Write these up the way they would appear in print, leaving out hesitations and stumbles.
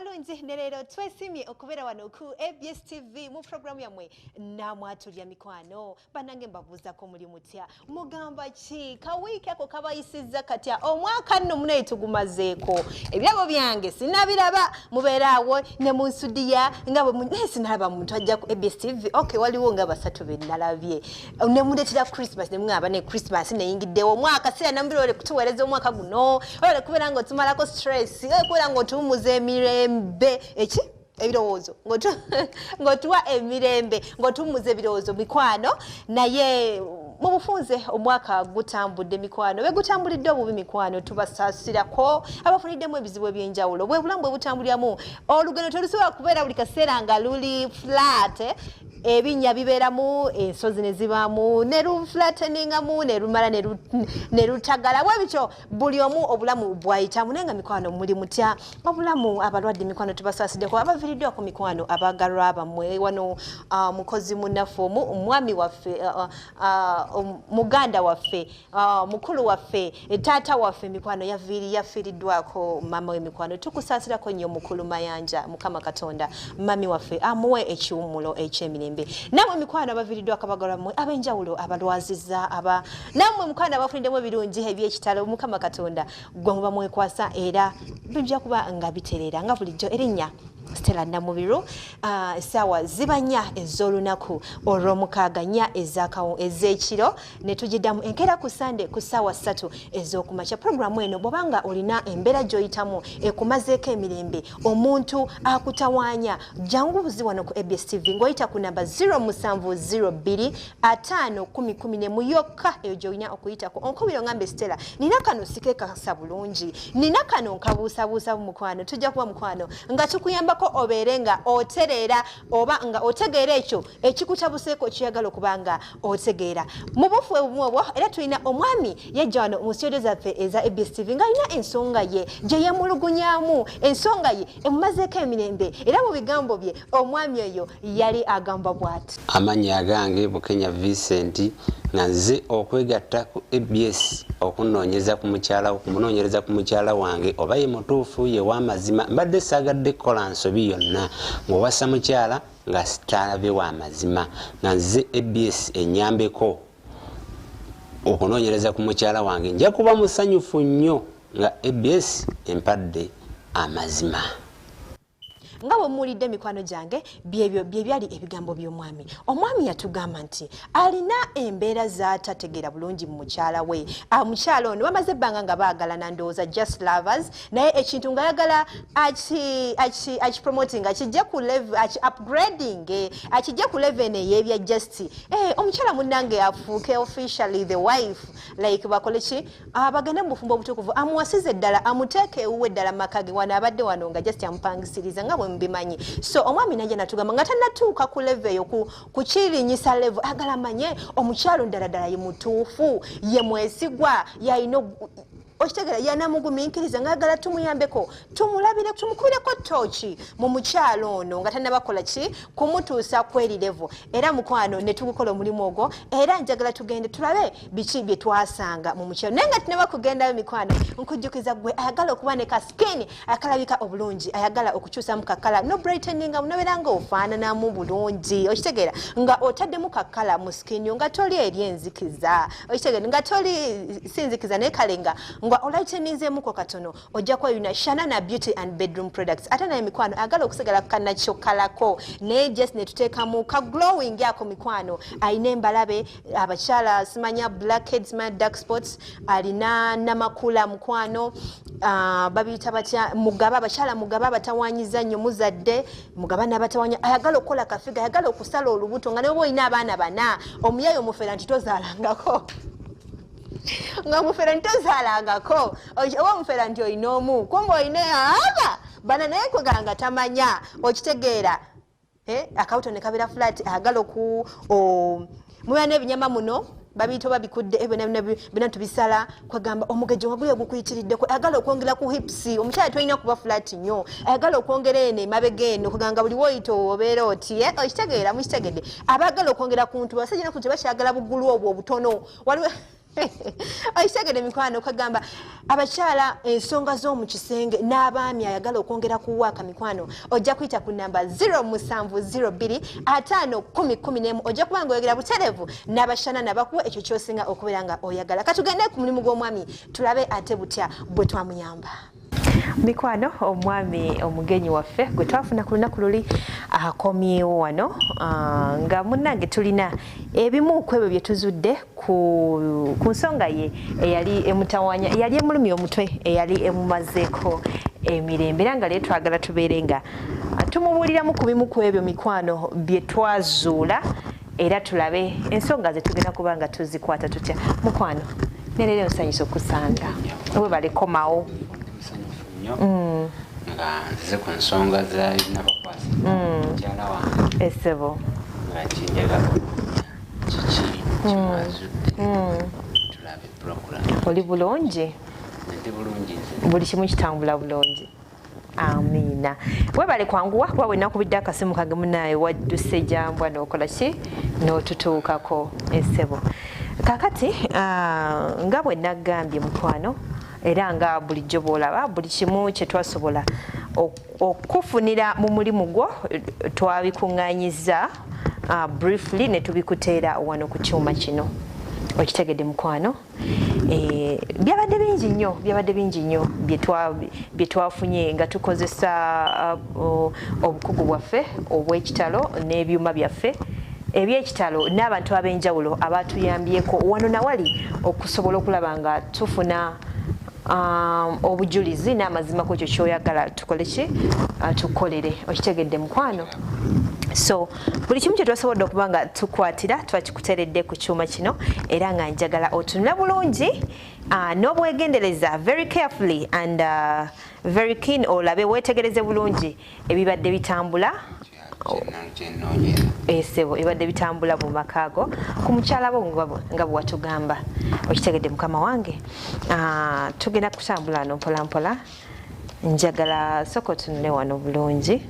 Abalungi, ne leero twesimye okubeera wano ku ABS TV mu programu yammwe Namwatulya. Mikwano bannange, mbabuuzako, muli mutya? Mugamba ki? Kawiiki ako kabayisizza katya? Omwaka nno munaye tugumazeeko. Ebirabo byange sinabiraba, mubeeraawo ne mu nsudiya nga bwe naye sinalaba muntu ajja ku ABS TV. Okay, waliwo nga basatu be nalabye ne muleetera Christmas ne mugamba ne Christmas neyingiddewo omwaka. Sira nambira kutuweereza omwaka guno, ole kubeera nga otumalako stress, ole kubeera nga otuwumuza emirembe, eki ebirowoozo, ng'otuwa emirembe, ng'otuwumuza ebirowoozo, mikwano. Naye mu bufunze omwaka gutambudde, mikwano. Bwe gutambulidde obubi, mikwano, tubasaasirako abafuniddemu ebizibu ebyenjawulo. Bwe bulamu bwe butambuliramu, olugendo terusobola kubeera buli kaseera nga luli flat. Ebinnya bibeeramu, ensozi ne zibaamu, ne luflatteningamu, ne lumala ne lutagala. Bwe bityo buli omu obulamu bwayitamu. Naye nga mikwano, muli mutya? Obulamu, abalwadde, mikwano, tubasaasiddeko, abaviiriddwako, mikwano, abaagalwa bammwe. Wano mukozi munnaffe omu, omwami waffe, muganda waffe, mukulu waffe, taata waffe, mikwano, yafiiriddwako maama we. Mikwano, tukusaasirako nnyo, mukulu Mayanja. Mukama Katonda mami waffe amuwe ekiwummulo eky'emirembe. Nammwe mikwano abaviiriddwako abagalwa mmwe ab'enjawulo, abalwaziza aba, nammwe mikwano abafuniddemu ebirungi eby'ekitalo, Mukama Katonda gwe muba mwekwasa, era bijja kuba nga bitereera nga bulijjo. Erinnya Stella Namubiru. Essaawa ziba 4 ez'olunaku olw'omukaaga, 4 ez'ekiro, ne tugiddamu enkeera ku Sande ku ssaawa 3 ez'okumakya. Puroguramu eno, bw'obanga olina embeera gy'oyitamu ekumazeeko emirembe, omuntu akutawaanya, jangu buzi wano ku ABS TV ng'oyita ku namba 0702 50 10 11 yokka. Eyo gy'olina okuyitako. Onkubira ongambe, "Stella, nina kano sikeekasa bulungi, nina kano nkabuusabuusa." Mukwano, tujja kuba, mukwano, nga tukuyambako obeere nga otereera oba nga otegeera ekyo ekikutabuseeko kiyagala okuba nga otegeera mu bufu obumu obwo. Era tulina omwami yajja wano mu studio zaffe eza ABS TV ng'alina ensonga ye gye yemulugunyamu, ensonga ye emumazeeko emirembe. Era mu bigambo bye, omwami oyo yali agamba bw'ati: Amannya agange Bukenya Vincent, nga nze okwegatta ku ABS okunoonyeza ku mukyala, kumunoonyereza ku mukyala wange oba ye mutuufu, ye w'amazima. Mbadde saagadde kukola nsobi yonna ng'owasa mukyala nga sitalabe w'amazima. Nga nze ABS enyambeko okunoonyereza ku mukyala wange, nja kuba musanyufu nnyo nga ABS empadde amazima. Nga bwe muwulidde, mikwano gyange, byebyo bye byali ebigambo by'omwami. Omwami yatugamba nti alina embeera z'atategeera bulungi mu mukyala we. Mukyala ono bamaze ebbanga nga baagalana, ndowooza just lovers, naye ekintu ng'ayagala akipromoting, akijje ku level, aki upgrading, akijje ku level eno ey'ebya just omukyala munnange, afuuke officially the wife, like bakole ki? Bagende mu bufumbo obutukuvu, amuwasize ddala, amuteeke ewuwe ddala mu maka ge. Wano abadde wano nga just amupangisiriza, nga bwe mubimanyi. So omwami najja natugamba nga tannatuuka ku level eyo, kukirinyisa level, agala amanye omukyalo ddala ddala ye mutuufu, ye mwesigwa, yalina okitegeera, yanamugumiikiriza. Ngaagala tumuyambeko, tumulabire, tumukubireko tooki mu mukyalo ono nga tannabakola ki, kumutuusa kweri level. Era mukwano, ne tugukola omulimu ogwo. Era njagala tugende tulabe biki bye twasanga mu mukyalo. Naye nga tunaba kugendayo, mikwano, nkujjukiza gwe ayagala okuba ne ka skin akalabika obulungi, ayagala okukyusamu ka colour no brighteninga, nobeera nga ofaananamu bulungi, okitegeera, nga otaddemu ka colour mu skin yo, nga toli eri enzikiza, okitegeera, nga toli si nzikiza, naye kale nga olighteninzeemuko katono, ojja kweyuna Shanana Beauty and Bedroom Products. Ate naye mikwano, ayagala okusigala kanakyokalako, naye just netuteekamu ka glowing ako, mikwano, alina embalabe, abakyala simanya blackheads, simanya dark spots, alina namakula, mukwano, babiyita batya, mugaba, abakyala mugaba abatawanyiza nnyo, muzadde mugaba n'abatawanya, ayagala okukola ka figure, ayagala okusala olubuto, nga naye oba olina abaana bana, omuyayi omufera nti tozaalangako, nga mufera nti tozaalangako, oba omufera nti olina omu, kumba olina aba bana, naye kwegala nga tamanya, okitegeera. Akabuto ne kabeera flat, ayagala oku mubeera n'ebinyama muno babiyita oba bikudde, ebyo byonna tubisala. Kwegamba omugejo nga guyo gukuyitiriddeko, ayagala okwongera ku hips, omukyala tolina kuba flat nnyo, ayagala okwongera eno emabega eno, kwegamba buli woyita obeera oti, okitegeera, mukitegedde. Abaagala okwongera ku ntu, abasajja naku tebakyagala bugulu obwo obutono. Waliwo Okitegedde mikwano? Kwegamba abakyala ensonga z'omu kisenge n'abaami ayagala okwongera ku waaka, mikwano, ojja kuyita ku namba 0702 5 10 11. Ojja kuba nga oyogera buterevu n'abashana nabakuwa ekyo kyosinga okubeera nga oyagala. Katugende ku mulimu gw'omwami tulabe ate butya bwe twamuyamba. Mikwano, omwami omugenyi waffe gwe twafuna ku lunaku luli akomyewo wano, nga munnange tulina ebimu ku ebyo bye tuzudde ku nsonga ye eyali emutawanya, eyali emulumya omutwe, eyali emumazeeko emirembe, era nga leero twagala tubeere nga tumubuuliramu ku bimu ku ebyo, mikwano, bye twazuula, era tulabe ensonga ze tugenda kuba nga tuzikwata tutya. Mukwano, neleero nsanyusa okusanga, webale komawo. Musanyufu nnyo nga nzize ku nsonga za nabakwasi mukyala wange. Esebo. Nga kinjagala okumanya kiki kimwazudde, tulabe program. Oli bulungi? Ndi bulungi nze. Buli kimu kitambula bulungi, amiina. Webale kwanguwa, kuba bwe nakubidde akasimu kange, munaye, wadduse jambwa n'okola ki n'otutuukako. Essebo, kakati nga bwe naggambye, mukwano, era nga bulijjo bw'olaba, buli kimu kye twasobola okufunira mu mulimu gwo twabikuŋŋaanyiza briefly ne tubikuteera wano ku kyuma kino. Okitegedde, mukwano? Byabadde bingi nnyo, byabadde bingi nnyo bye twafunye nga tukozesa obukugu bwaffe obw'ekitalo n'ebyuma byaffe ebyekitalo n'abantu ab'enjawulo abatuyambyeko wano nawali okusobola okulaba nga tufuna obujulizi n'amazima ku ekyo kyoyagala tukole ki, tukolere. Okitegedde, mukwano? So buli kimu kye twasobodde okuba nga tukwatira twakikuteredde ku kyuma kino, era nga njagala otunula bulungi n'obwegendereza, very carefully and very keen, olabe weetegereze bulungi ebibadde bitambula. Kyenoonyera. Esebo, ebibadde bitambula mu maka ago ku mukyala bo nga bwe watugamba. Okitegedde, mukama wange? Tugenda kutambula no mpola mpola. Njagala sooka otunule wano bulungi.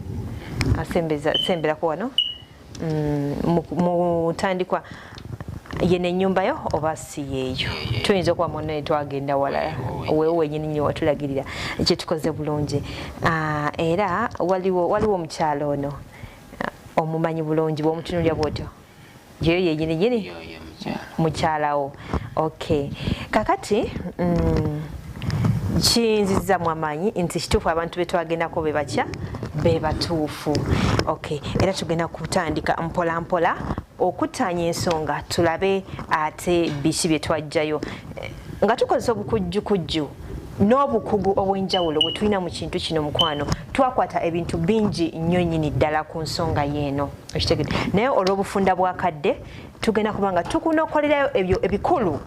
Asembeza, semberako wano. Mutandikwa yeno ennyumba yo oba si yeeyo? Yeeyo. Tuyinza okuba munne twagenda walala. Weewo. Weewo wenyini nnyo watulagirira kyetukoze bulungi. Era waliwo omukyalo ono, omumanyi bulungi bw'omutunulya bwotyo, yeyo yenyini nyini? Yoyo mukyala. Mukyalawo, okay. Kakati kiyinzizzamu amaanyi nti kituufu abantu betwagendako be batya, be batuufu. Okay, era tugenda kutandika mpola mpola okuttaanya ensonga, tulabe ate biki bye twajjayo. Nga tukozesa obukujjukujju n'obukugu obw'enjawulo bwe tulina mu kintu kino, mukwano, twakwata ebintu bingi nnyo nnyini ddala ku nsonga yeeno. Okitegedde? Naye olw'obufunda bwakadde tugenda kuba nga tukunokolerayo ebyo ebikulu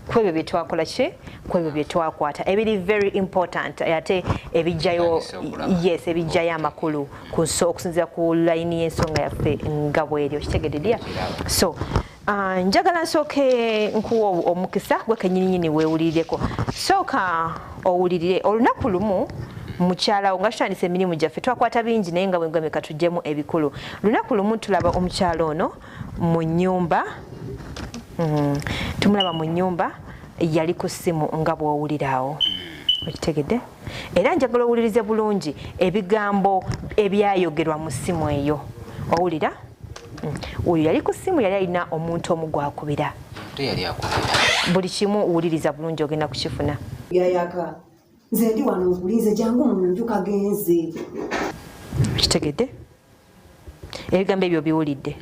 ku ebyo bye twakola ki, ku ebyo bye twakwata ebiri very important ate ebijjayo. Byetagisa okulaba. Yes, ebijjayo amakulu okusinziira ku layini y'ensonga yaffe nga bweri. Okitegedde, dya? So njagala nsooke nkuwa omukisa gwe kennyininyini weewulirireko. Sooka owulirire olunaku lumu mukyalawo nga tutandisa emirimu gyaffe. Twakwata bingi, naye nga bwengambye katuggyemu ebikulu. Lunaku lumu tulaba omukyalo ono mu nnyumba. Tumulaba mu nnyumba, yali ku ssimu nga bw'owulira awo. Okitegedde? Era njagala owulirize bulungi ebigambo ebyayogerwa mu ssimu eyo. Owulira? Oyo yali ku ssimu, yali alina omuntu omu gwakubira. Ate yali akubira. Buli kimu wuliriza bulungi, ogenda kukifuna. Yayaka, nze ndi wano nkulinze, jangu mu nju, kagenze. Okitegedde? Ebigambo ebyo biwulidde?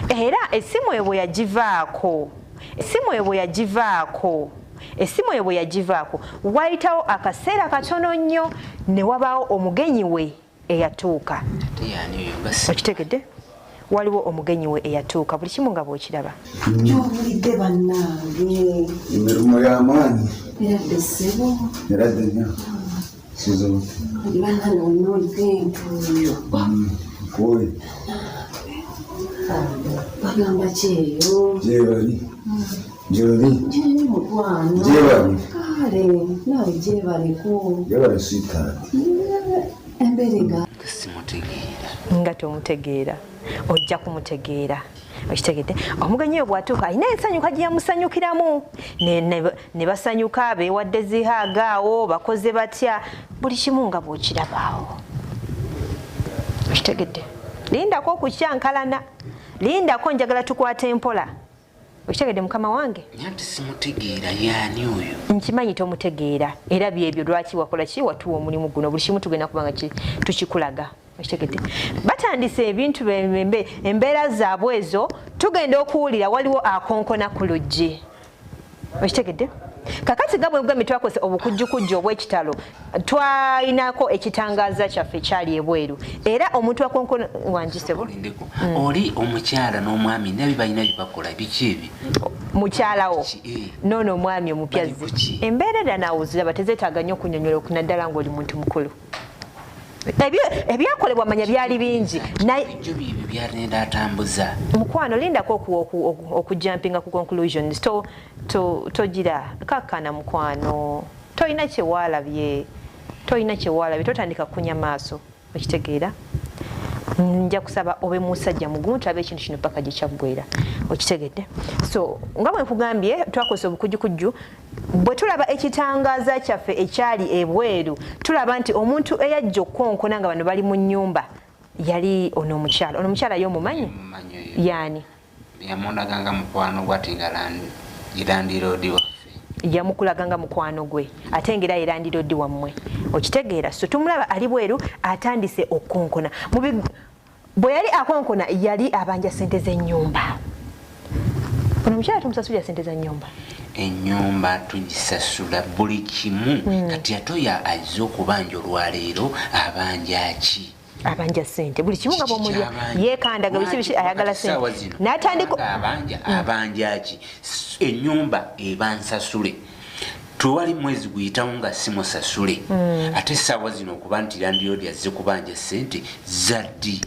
Era essimu eyo bwe yagivaako, essimu eyo bwe yagivaako, essimu eyo bwe yagivaako, wayitawo akaseera katono nnyo ne wabaawo omugenyi we eyatuuka. Ate yani oyo nga si? Okitegedde? Waliwo omugenyi we eyatuuka, buli kimu nga bw'okiraba. Gyobulidde, bannange. Emirimu y'amaanyi. Eradde, ssebo. Eradde nnyo sizo. Bannange, olina oliko entuuyo. Nkooye. Bagamba ki eyo? Gyebali, gyoli? Gyeni, mukwano. Gyebali. Kale naawe gyebaleko. Gyebali, sweetheart. Embeera ega Simutegeera. Nga tomutegeera, ojja kumutegeera. Okitegedde? Omugenyi oyo bw'atuuka alina ensanyuka gye yamusanyukiramu, ne basanyuka, beewadde zihaaga awo, bakoze batya, buli kimu nga bw'okirabaawo. Okitegedde? Lindako okukyankalana, lindako, njagala tukwate empola. Okitegedde mukama wange? Nti simutegeera, yaani oyo? Nkimanyi tomutegeera, era byebyo lwaki wakola ki, watuwa omulimu guno. Buli kimu tugenda kuba nga tukikulaga. Okitegedde? Batandise ebintu embeera zaabwe ezo, tugenda okuwulira waliwo akonkona ku luggi. Okitegedde? Kakati nga bwe twakozesa obukujjukujju obw'ekitalo, twalinako ekitangaaza kyaffe ekyali ebweru, era omuntu akonkona wangisebo. Oli omukyala n'omwami nabi balina byebakola, biki ebyo? Mukyalawo noono omwami omupya, embeera era naawe oziraba, tezeetaaga nnyo okunyonyola, naddala ng'oli muntu mukulu. Ebyakolebwa manya byali bingi. Mukwano, lindako okujumpinga ku conclusions. Togira kakkana mukwano, tolina kyewaalabye, tolina kyewaalabye, totandika kunya maaso. Okitegeera? Nja kusaba obe musajja mugumu, tulabe ekintu kino paka gye kyaggwera. Okitegedde? So nga bwe nkugambye, twakozesa obukujjukujju. Bwe tulaba ekitangaaza kyaffe ekyali ebweru, tulaba nti omuntu eyajja okukonkona nga bano bali mu nnyumba yali ono omukyala. Ono omukyala ye omumanyi? Yaani? Yamundaganga mukwano gwe, ate nga landiroodi waffe. Yamukulaga nga mukwano gwe, ate nga era ye landiroodi wammwe. Okitegeera? So tumulaba ali bweru atandise okukonkona. Bwe yali akonkona yali abanja sente z'ennyumba. Ono omukyala tumusasulira sente za nnyumba? Ennyumba tugisasula, buli kimu. Kati ate oyo azze okubanja olwaleero abanja ki? Abanja sente, buli kimu nga bwomulya yekandaga, biki biki, ayagala sente natandika. Abanja, abanja ki? Ennyumba ebansasule, tewali mwezi guyitawo nga simusasule. Ate essaawa zino okuba nti landiroodi azze kubanja sente zaddi,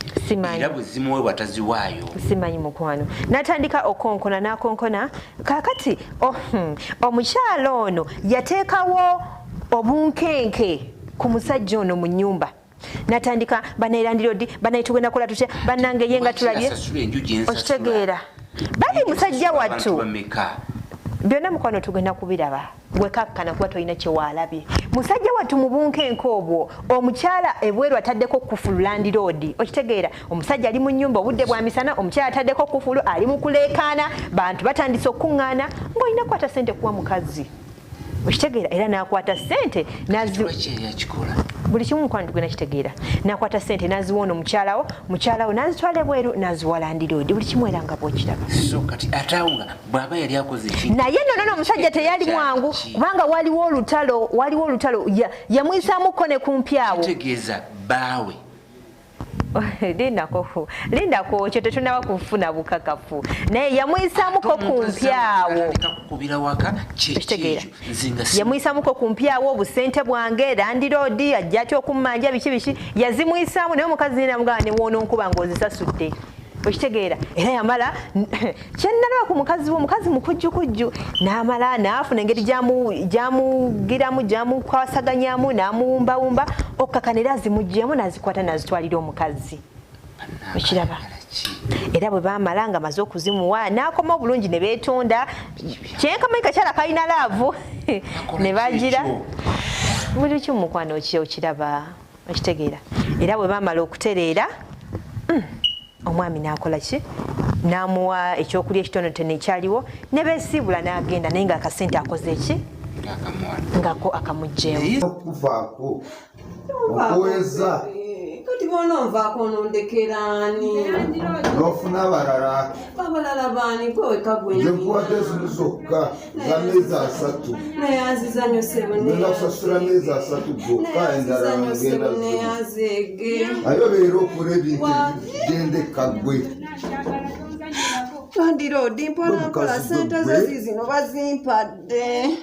era bwe zimuweebwa taziwaayo? Simanyi mukwano. Natandika okonkona, nakonkona. Kakati omukyalo ono yateekawo obunkenke ku musajja ono mu nyumba, natandika, "Banaye landiroodi, banaye tugenda kola tutya bannange?" Ye nga tulabye, okitegeera, bali musajja wattu. Byonna mukwano tugenda kubiraba, gwekakkana kuba tolina kyewaalabye. Musajja wattu mu bunkenke obwo, omukyala ebweru ataddeko kufulu, landiroodi. Okitegeera? Omusajja ali mu nyumba, obudde bwa misana, omukyala ataddeko kufulu, ali mu kuleekaana, bantu batandise okukuŋŋaana, ng'olina kukwata sente kuwa mukazi. Okitegeera? Era n'akwata sente, buli kimu mukwano tugenda kitegeera. N'akwata sente n'aziwa ono mukyalawo, mukyalawo n'azitwala ebweru n'aziwa landiroodi, buli kimu era nga bwokiraba. Naye nonono omusajja teyali mwangu, kubanga waliwo olutalo, waliwo olutalo, yamuyisaamuko ne kumpyawo. Baawe. Lindako, lindako, kyo tetunaba kufuna bukakafu, naye yamuyisaamuko kumpyawo. Yamuyisaamuko kumpyawo, obusente bwange, landiroodi ajja atya okummanja, biki biki, yazimuyisaamu. Naye omukazi naye namugamba, "Newoono nkuba ng'ozisasudde." Okitegeera? Era yamala, kyenalaba ku mukazi we, omukazi mukujjukujju, n'amala n'afuna engeri gyamugiramu, gyamukwasaganyamu, n'amuwumbawumba okukakana, era azimuggyemu n'azikwata n'azitwalira omukazi. Okiraba? Era bwe baamala nga maze okuzimuwa, n'akoma obulungi ne beetonda. Kyenkamanyi kakyala kalina love, ne bagira buli kimu mukwano okiraba. Okitegeera? Era bwe baamala okutereera, omwami n'akola ki, n'amuwa ekyokulya ekitonotono ekyaliwo, ne beesiibula n'agenda, naye ng'akasente akoze eki, ngako akamugjeemu. Okuvaako okuweza. Kati bona onvaako, onondekeraani? N'ofuna abalala. Abalala baani? Gwe weka. Nze nkuwadde zino zokka za myezi 30. Neyanziza nnyo ssebo. Ngenda kusasula myezi 30 gokka, endala ngenda. Neyanzeege. Aye obeera okola ebintu bigendeka gwe. Landiroodi, mpola mpola, sente ze zizino bazimpadde.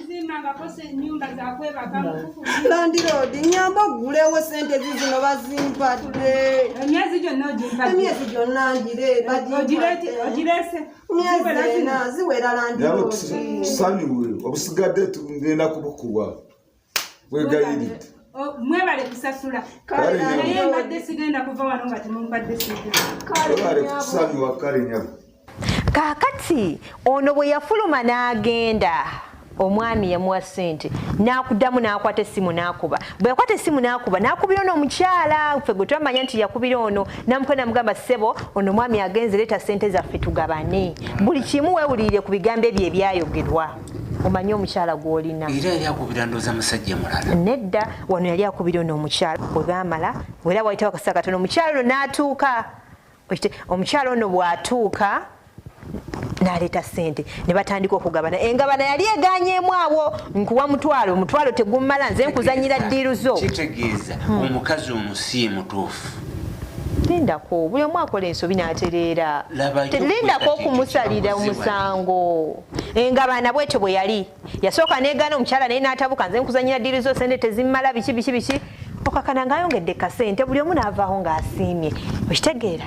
Landiroodi, nyamba oggulewo, sente zizino bazimpadde. Emyezi gyonna ogimpadde? Emyezi gyonna ngire. Ogirese? Myezi 4 ziwera. Nabo. Landiroodi. Tusanyuwe, obusigadde tugenda kubukuwa, bwegayiridde. Mwebale kusasula. Kale. Naye mbadde sigenda kuva wano nga temumpadde sente. Webale kutusanyuwa, kale nyabo. Kaakati ono bwe yafuluma n'agenda, omwami yamuwa ssente n'akuddamu n'akwata essimu n'akuba. Bwe yakwata essimu n'akuba, n'akubira ono omukyala ffe gwe twamanya nti yakubira ono, n'amukuba n'amugamba, ssebo, ono omwami agenze, leeta ssente zaffe tugabane buli kimu. Weewulirire ku bigambo ebyo ebyayogerwa, omanye omukyala gw'olina. Era yali akubira ndooza musajja mulala. Nedda, wano yali akubira ono omukyala. Bwe baamala, era wayitawo akaseera katono, omukyala ono n'atuuka. Omukyala ono bw'atuuka n'aleeta ssente ne batandika okugabana. Engabana yali eganyemu awo, nkuwa mutwalo, omutwalo tegummala, nze nkuzanyira deal zo. Kitegeeza omukazi ono si ye mutuufu. Lindako, buli omu akola ensobi n'atereera. Laba yo. Lindako. Gwe kati Okumusalira ekyo omusango, engabana bwetyo bwe yali yasooka negaana, omukyala naye n'atabuka, nze nkuzanyira deal zo, sente tezimmala, biki biki biki, okakana ng'ayongedde kasente, buli omu n'avaaho ng'asiimye. Okitegeera?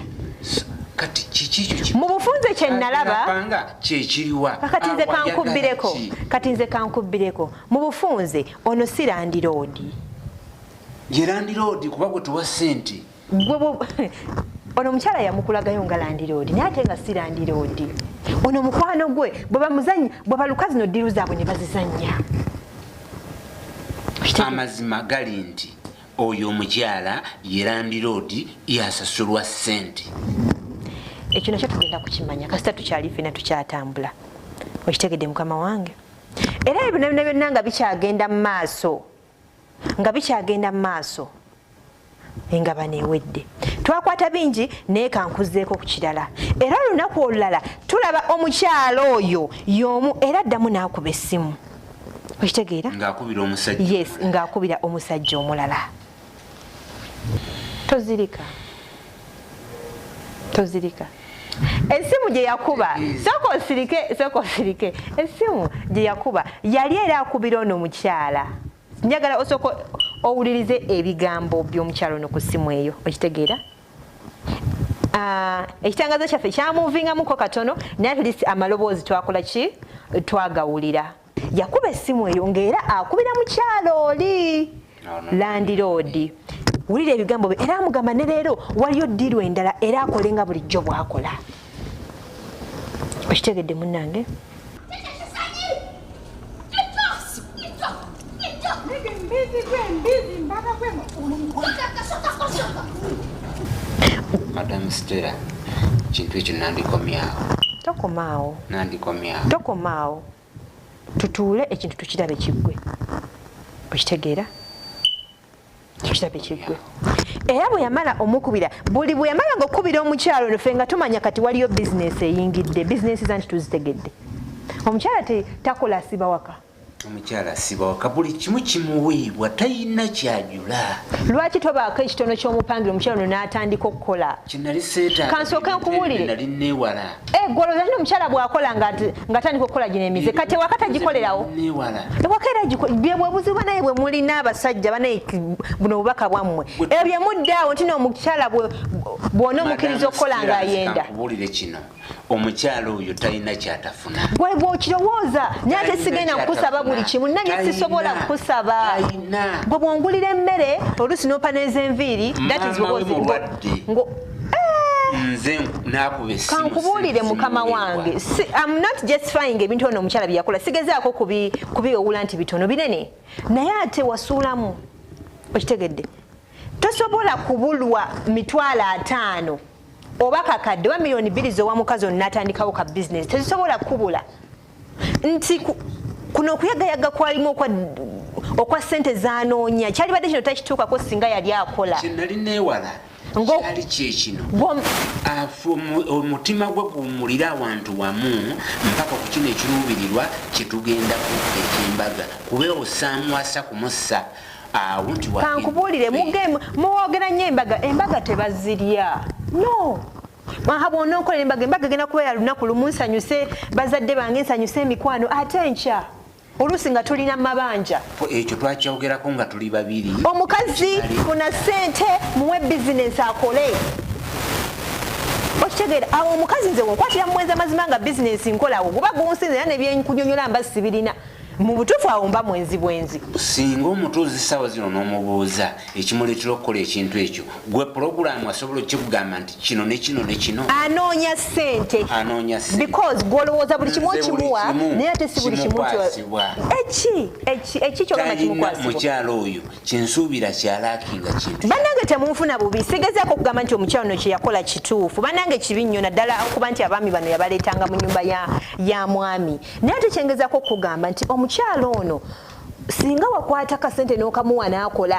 Kati kiki ekyo? Mu bufunze kye nalaba Panga kyekiriwa? Kati nze kankubbireko, kati nze kankubbireko mu bufunze, ono si landlord. Ye landlord, kuba gwe tuwa ssente. Ono omukyala yamukulagayo nga landlord, naye ate nga si landlord. Ono mukwano gwe, bwe bamuzanya, bwe baluka zino deal zaabwe ne bazizanya. Amazima gali nti oyo omukyala ye landlord, yasasulwa ssente. Ekyo nakyo tugenda kukimanya kasita tukyali ffena tukyatambula. Okitegedde, mukama wange? Era ebyo byonna byonna nga bikyagenda mu maaso, nga bikyagenda mu maaso, engabano ewedde, twakwata bingi, naye kankuzeeko ku kirala. Era olunaku olulala tulaba omukyalo oyo y'omu era addamu n'akuba essimu. Okitegeera? Ng'akubira omusajja. Yes, ng'akubira omusajja omulala. Tozirika, tozirika. Essimu gye yakuba, sooka osirike, sooka osirike. Essimu gye yakuba yali era akubira ono omukyala. Njagala osooka owulirize ebigambo by'omukyala ono ku ssimu eyo. Okitegeera? Ekitangazo kyaffe kyamuvingamuko katono, naye at least amaloboozi twakola ki, twagawulira. Yakuba essimu eyo ng'era akubira mukyalo oli landlord. Wulira ebigambo bye, era amugamba ne leero waliyo deal endala, era akole nga bulijjo bw'akola. Okitegedde, munnange? Mbizi gwe mbizi mbaga gwe. Madam Stella, kintu ekyo nandikomyawo. Tokomaawo. Nandikomyawo. Tokomaawo, tutuule ekintu tukirabe kiggwe. Okitegeera? Tukirabe kiggwe. Era bwe yamala omukubira, buli bwe yamalanga okukubira omukyalo ono, ffe nga tumanya kati waliyo bizinesi eyingidde. Bizinesi zanti tuzitegedde, omukyala takola, asiba waka. Omukyala asiba waka, buli kimu kimuweebwa, talina kyajula. Lwaki tobaako ekitono ky'omupangira omukyalo ono n'atandika okukola? Kyenali seetaaga. Kansooke nkubuulire. Nali neewala. Gwolowooza nti omukyala bw'akola ng'atandika okukola gino emize, kati ewaka tagikolerawo? Neewala. Ewaka era bye bwe buzibu naye bwe mulina abasajja banaye, buno obubaka bwammwe, ebyo bye muddaawo nti n'omukyala bw'ona omukkiriza okukola ng'ayenda. Nkubuulire kino, omukyala oyo talina kyatafuna. Gwe bw'okirowooza, naye ate Talina sigenda kukusaba buli kimu nange. Talina. Sisobola kukusaba. Talina. Gwe bw'ongulira emmere oluusi n'opa n'ez'enviiri, that is Maama we mulwadde. Nze nakuba essimu. Kankubuulire, mukama wange, I'm not justifying ebintu ono omukyala bye yakola. Sigezaako kubiwewula nti bitono, binene, naye ate wasuulamu. Okitegedde? Tosobola kubulwa 500,000 oba kakadde oba 2 million zowa mukazi ono n'atandikawo ka bizinesi, tezisobola kubula. Nti kuno okuyagayaga kwalimu okwa ssente zanoonya, kyalibadde kino takituukako singa yali akola. Kyenali neewala kyali kyekino. Omutima gwe guwummulire awantu wamu mpaka ku kino ekiruubirirwa kyetugendako ekyembaga, kube osaamuwasa kumussa awo nti wagenda. Kankubuulire, muwogera nnyo embaga, embaga tebazirya. No aha, bw'onookola embaga, embaga egenda kubeera lunaku lumu, nsanyuse bazadde bange, nsanyuse emikwano, ate enkya oluusi nga tulina mabanja. Ekyo twakyogerako nga tuli babiri. Omukazi funa ssente, muwe bizinesi akole. Okitegeera? Awo omukazi nze wenkwatira mumwezi, amazima nga bizinesi nkolawo, guba gunsinze era nebyenkunyonyola mba sibirina. Mu butuufu awo mba mwenzi bwenzi. Singa omutuuzi ssaawa zino n'omubuuza ekimuleetera okukola ekintu ekyo, gwe pulogulaamu asobola okukikugamba nti kino ne kino ne kino. Anoonya ssente. Anoonya ssente. Because gw'olowooza buli kimu Nze buli okimuwa, kimu naye ate si buli kimu nti kimukwasibwa. Eki, eki, eki ky'ogamba Talina kimukwasibwa. mukyala oyo kyensuubira kyalaakinga kintu. Bannange temunfuna bubi, sigezaako okugamba nti omukyala ono kye yakola kituufu. Bannange kibi nnyo naddala okuba nti abaami bano yabaleetanga mu nnyumba ya mwami. Naye ate kyengezaako okukugamba nti omukyala ono singa wakwata kasente n'okamuwa n'akola,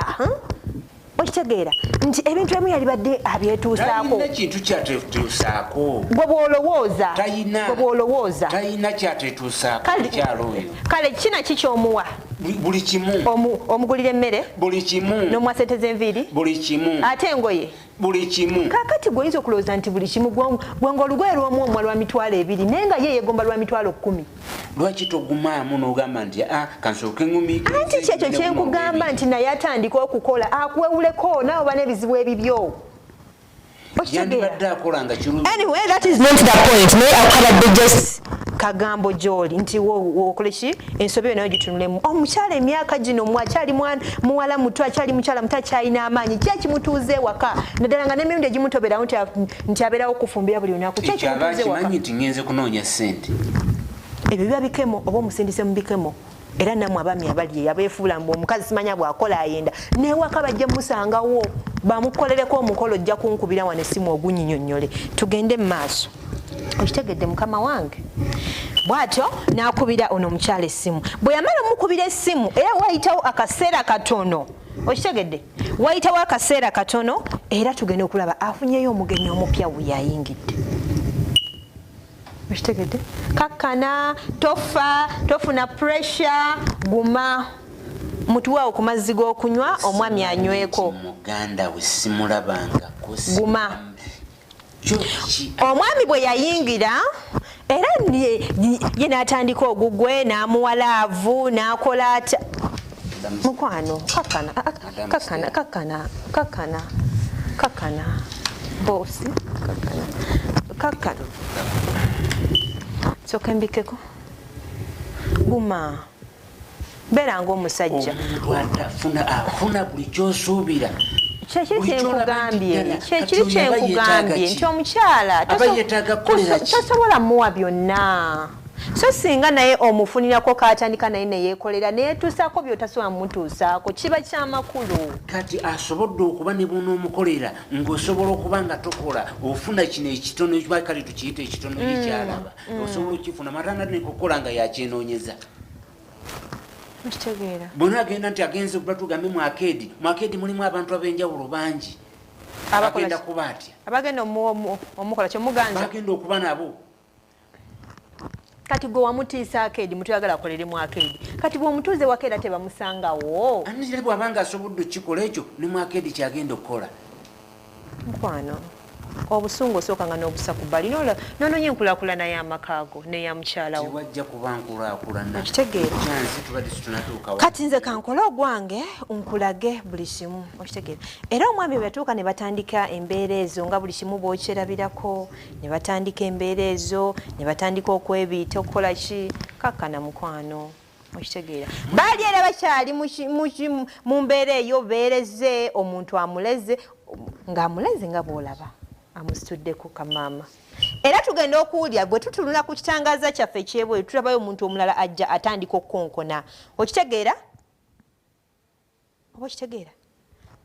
Okitegeera nti ebintu ebimu yalibadde abyetuusaako. Talina kintu kyatetuusaako. Gwe bw'olowooza. Talina. Gwe bw'olowooza. Talina kyatetuusaako mukyala oyo. Kale kina ki ky'omuwa? Buli kimu. Omugulira emmere? Buli kimu. N'omuwa ssente z'enviiri? Buli kimu. Ate engoye? Buli kimu. Kaakati gwe oyinza okulowooza nti buli kimu, gwe ng'olugoye lw'omuwa omuwa lwa 20,000, naye nga ye yeegomba lwa 10,000. Lwaki togumaamu n'ogamba nti, kansooke ŋŋumiikirize Anti kyekyo nnyina kye nkugamba guno nti naye atandika okukola, akuwewuleko naawe oba n'ebizibu ebibyo. Okitegeera? Yandibadde akola nga kirungi. Anyway, that is not the point. Naye akabadde just kagambo gy'oli nti wokole ki ensobi yo nayo gitunulemu. Omukyala emyaka gino akyali muwala muto, akyali mukyala muto, akyalina amaanyi, ki ekimutuuza ewaka? Naddala nga n'emirundi egimu tobeerawo nti abeerawo okufumbira buli lunaku. Ki Ekyo aba ekimutuuza ewaka? akimanyi nti ngenze kunoonya ssente. Ebyo biba bikemo oba omusindise mu bikemo. Era nammwe abaami abali eyo abeefuula mbu omukazi simanya bw'akola ayenda, n'ewaka bajja musangawo bamukolereko omukolo, ojja kunkubira wano essimu ogunyinyonnyole. Tugende mu maaso. Okitegedde mukama wange? Bw'atyo n'akubira ono omukyala essimu. Bwe yamala omukubira essimu, era wayitawo akaseera katono. Okitegedde? Wayitawo akaseera katono, era tugenda okulaba afunyeyo omugenyi omupya we yayingidde. Okitegedde? Kakkana, tofa, tofuna pressure, guma. Mutuwaawo ku mazzi g'okunywa, omwami anyweko. Muganda we simulabangako. Guma. Kyo ki? Omwami bwe yayingira, era ye n'atandika ogugwe, n'amuwa laavu, n'akola atya. Mukwano, kakkana, kakkana, kakkana, kakkana, kakkana. Boosi, kakkana, kakkana. Sooka embikeko. Guma. Beera ng'omusajja. Omuntu afuna buli ky'osuubira. Kyekiri Buli ky'olaba nti kyenkugambye, ddala, kyekiri kati oyo aba kyenkugambye yeetaaga ki? nti omukyala Aba yeetaaga kukolera ki? tosobola muwa byonna. So singa naye omufunirako k'atandika naye ne yeekolera, ne yeetuusaako by'otasobola mumutuusaako, kiba kyamakulu. Kati asobodde okuba ne bw'onoomukolera ng'osobola okuba nga tokola, ofuna kino ekitono, oba kale tukiyite ekitono ye ky'alaba. Osobola okukifuna, matanga ne kukola nga yakyenoonyeza. Okitegeera. Bw'ona agenda nti agenze okuba tugambe mu arcade, mu arcade mulimu abantu ab'enjawulo bangi. Abakola Agenda ki? kuba atya? Abagenda omukola kyomuganza. Bagenda okuba nabo. Kati gwe wamutiisa arcade, mutuyagala akolere mu arcade. Kati bw'omutuuze waka era tebamusangawo. Ani era bw'abanga asobodde okukikola ekyo, ne mu arcade ky'agenda okukola. Mukwano, obusungu osooka nga n'obusa ku bbali, n'onoonya enkulaakulana y'amaka go n'eya mukyala wo. Tewajja kuba nkulaakulana. Okitegeera. Kyansi tubadde situnatuuka wa. Kati nze kankole ogwange nkulage buli kimu, okitegeera. Era omwami bwe yatuuka ne batandika embeera ezo nga buli kimu bw'okyerabirako, ne batandika embeera ezo, ne batandika okwebiita okukola ki, kakkana mukwano. Okitegeera. Baali era bakyali mu mbeera eyo, beereze, omuntu amuleze, ng'amuleze nga bw'olaba, amusituddeko kamaama. Era tugenda okuwulira bwe tutunula ku kitangaaza kyaffe eky'ebweru, tulabayo omuntu omulala ajja atandika okukonkona. Okitegeera? Oba okitegeera?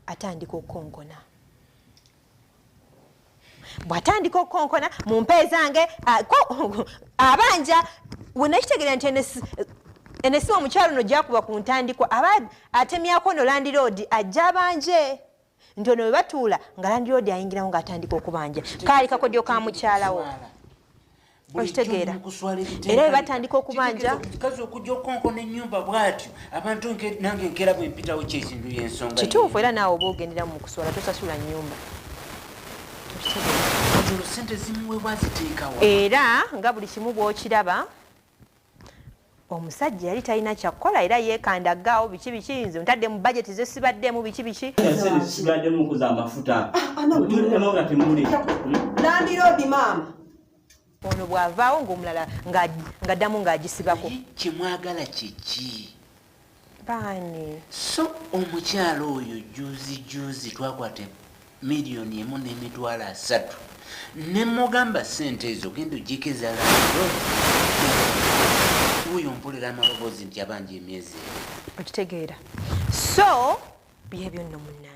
Atandika okukonkona. Bw'atandika okukonkona mu mpe zange, abanja, we nakitegeera nti eno essimu omukyalo ono gy'akuba ku ntandikwa, aba atemyako ono landiroodi ajja abanje. Nti ono bwe batuula nga landiroodi ayingirawo ng'atandika okubanja. Kaali kakodyo ka mukyalawo. Okitegeera? Era bwe batandika okubanja, Kikazi okujja okukonkona ennyumba bw'atyo, abantu nange nkeera bwe mpitawo kyekintu y'ensonga. Kituufu, era naawe oba ogendera mu kuswala tosasula nnyumba. Okitegeera? Olwo ssente zimuweebwa aziteekawa. Era nga buli kimu bw'okiraba, omusajja yali talina kyakukola era yeekandaggaawo biki biki, nze ntadde mu bajeti ze sibaddemu biki biki. Ensente zisigaddemu kuza amafuta. Ah, no. Mujulire nga temuli. Landiroodi maama. Ono bw'avaawo ng'omulala ng'addamu ng'agisibako. Naye kyemwagala kiki? Baani? So omukyala oyo juzi juzi twakwata miliyoni emu n'emitwalo 30, ne mugamba sente ezo genda ojjeko eza landlord. Wuuyo mpulira amaloboozi nti abanja emyezi 2. Okitegeera? So byebyo nno, munnange.